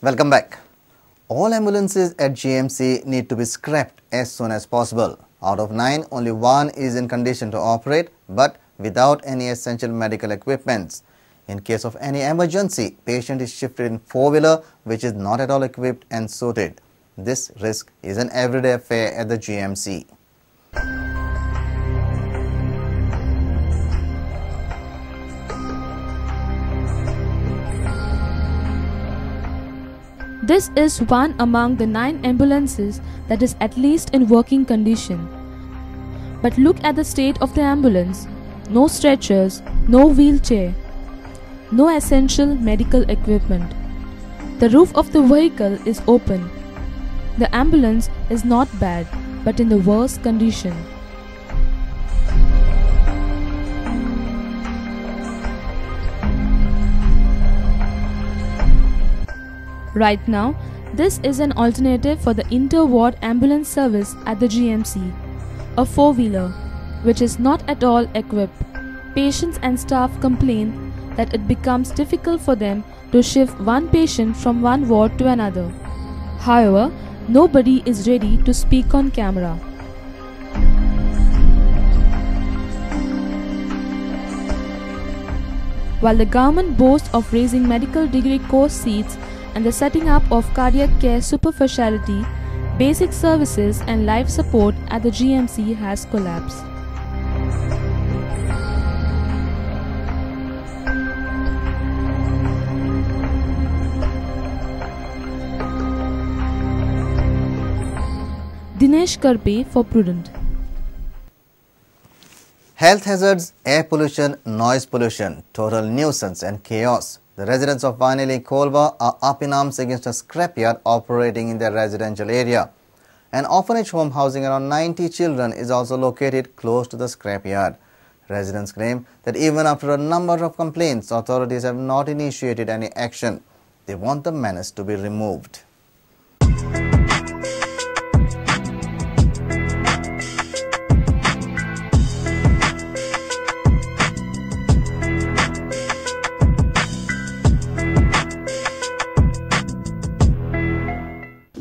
Welcome back. All ambulances at GMC need to be scrapped as soon as possible. Out of 9, only 1 is in condition to operate, but without any essential medical equipments. In case of any emergency, patient is shifted in four-wheeler, which is not at all equipped and suited. This risk is an everyday affair at the GMC. This is one among the 9 ambulances that is at least in working condition. But look at the state of the ambulance. No stretchers, no wheelchair, no essential medical equipment. The roof of the vehicle is open. The ambulance is not bad, but in the worst condition. Right now, this is an alternative for the inter-ward ambulance service at the GMC, a four-wheeler, which is not at all equipped. Patients and staff complain that it becomes difficult for them to shift one patient from one ward to another. However, nobody is ready to speak on camera. While the government boasts of raising medical degree course seats and the setting up of cardiac care super specialty, basic services and life support at the GMC has collapsed. Dinesh Karpe for Prudent. Health hazards, air pollution, noise pollution, total nuisance and chaos. The residents of Vanili Kolva are up in arms against a scrapyard operating in their residential area. An orphanage home housing around 90 children is also located close to the scrapyard. Residents claim that even after a number of complaints, authorities have not initiated any action. They want the menace to be removed.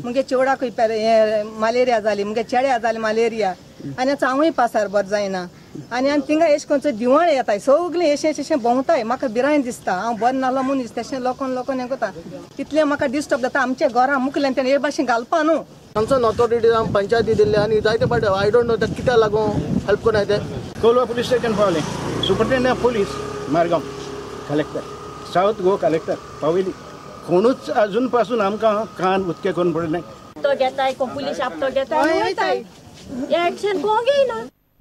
मुगे चेवडाकूय malaria जाली, मुगे चेड्या जाली malaria आनी हांवूय पासार बरें जायना आनी आनी थिंगा एशें करून दिवण येताय सगळीं एशें एशें भोंवताय, म्हाका भिरांत दिसता. हांव बरें नासलो मनीस तशें लोकोन लोकोन हें करता, तितलें म्हाका डिस्टर्ब जाता. आमच्या घरा मुखल्यान तेणें हे भाशेन घालपा न्हू. कन्सर्न ऑथॉरिटीज आम पंचायती दिल्ले आनी जायते फावटी I don't know कित्याक लागून हेल्प कोणाय ते. कोलवा पुलीस स्टेशन पावलें, superintendent of police Margao, collector, south Goa collector पावयली. कोणूच अजून पासून आमकां कान उदके करून पडले. तो घेताय पुलीस आपतो घेताय वयताय, एक्शन कोण घेयना.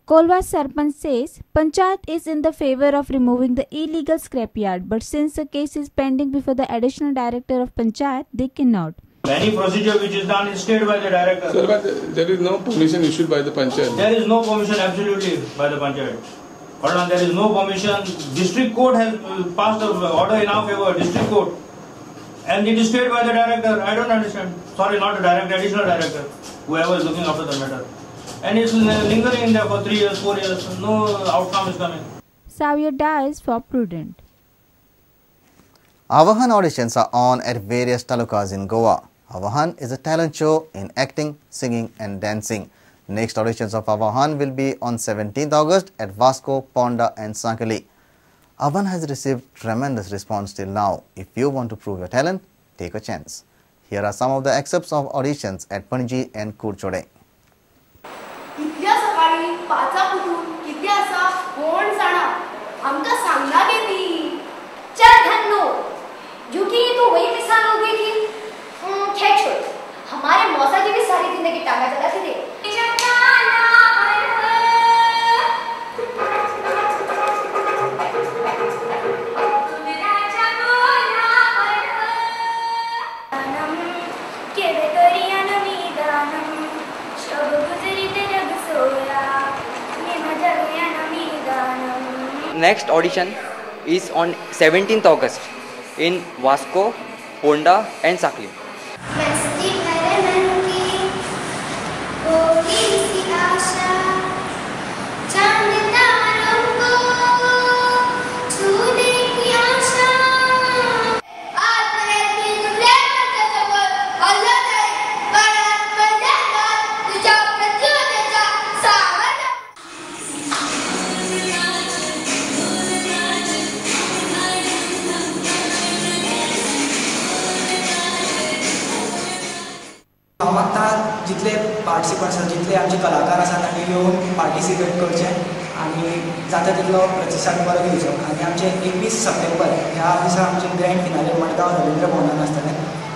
Kolwa Sarpanch says Panchayat is in the favor of removing the illegal scrapyard, but since the case is pending before the additional director of Panchayat, they cannot. Any procedure which is done is stayed by the director. Sir, but there is no permission issued by the Panchayat. There is no permission absolutely by the Panchayat. Hold on, there is no permission. District court has passed the order in our favor, district court. And it is stayed by the director. I don't understand. Sorry, not the director, additional director, whoever is looking after the matter. And it's lingering there for 3 years, 4 years, no outcome is coming. Savio dies for Prudent. Avahan auditions are on at various talukas in Goa. Avahan is a talent show in acting, singing and dancing. Next auditions of Avahan will be on 17th August at Vasco, Ponda and Sankali. Avahan has received tremendous response till now. If you want to prove your talent, take a chance. Here are some of the excerpts of auditions at Panaji and Kurchode. तो वही मिसाल हो गई कि खैर छोड़, हमारे मौसा जी भी सारी जिंदगी टांगा चलाते थे। Next audition is on 17th August in Vasco, Ponda and Sakli. Participants आसा, जितले आमचे कलाकार आसा तांणी येवन पार्टिसिपेट करचें आनी जाता तितलो प्रतिसाद बरो दिवचो. आनी आमचे 21 सप्टेंबर ह्या दिसा आमचें ग्रँड फिनाले मडगांव रवींद्र भवनान आसतलें.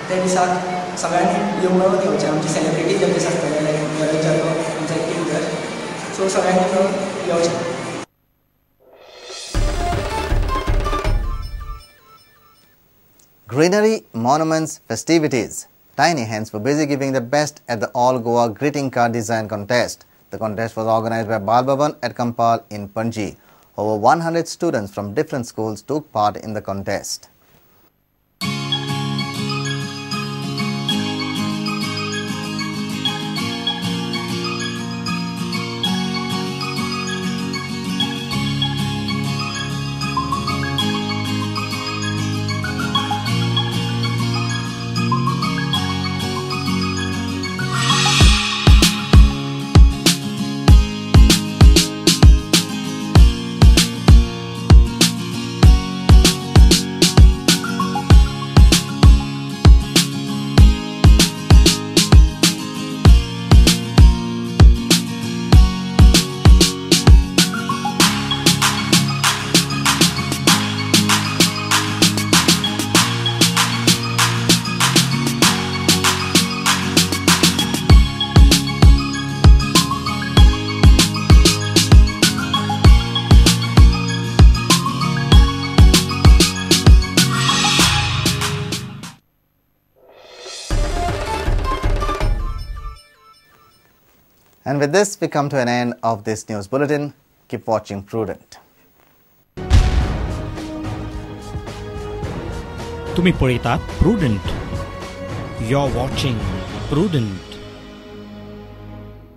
त्या दिसाक सगळ्यांनी मेळून येवचें. आमचे सेलिब्रिटी जजीस आसतले लायक भरत जाधव आमचो एक्टींग जज, सो सगळ्यांनी मेळून येवचें. Greenery, monuments, festivities. Tiny hands were busy giving the best at the All Goa Greeting Card Design Contest. The contest was organized by Bal Bhavan at Campal in Panji. Over 100 students from different schools took part in the contest. And with this, we come to an end of this news bulletin. Keep watching Prudent. तुम्ही पळयतात Prudent. You're watching Prudent.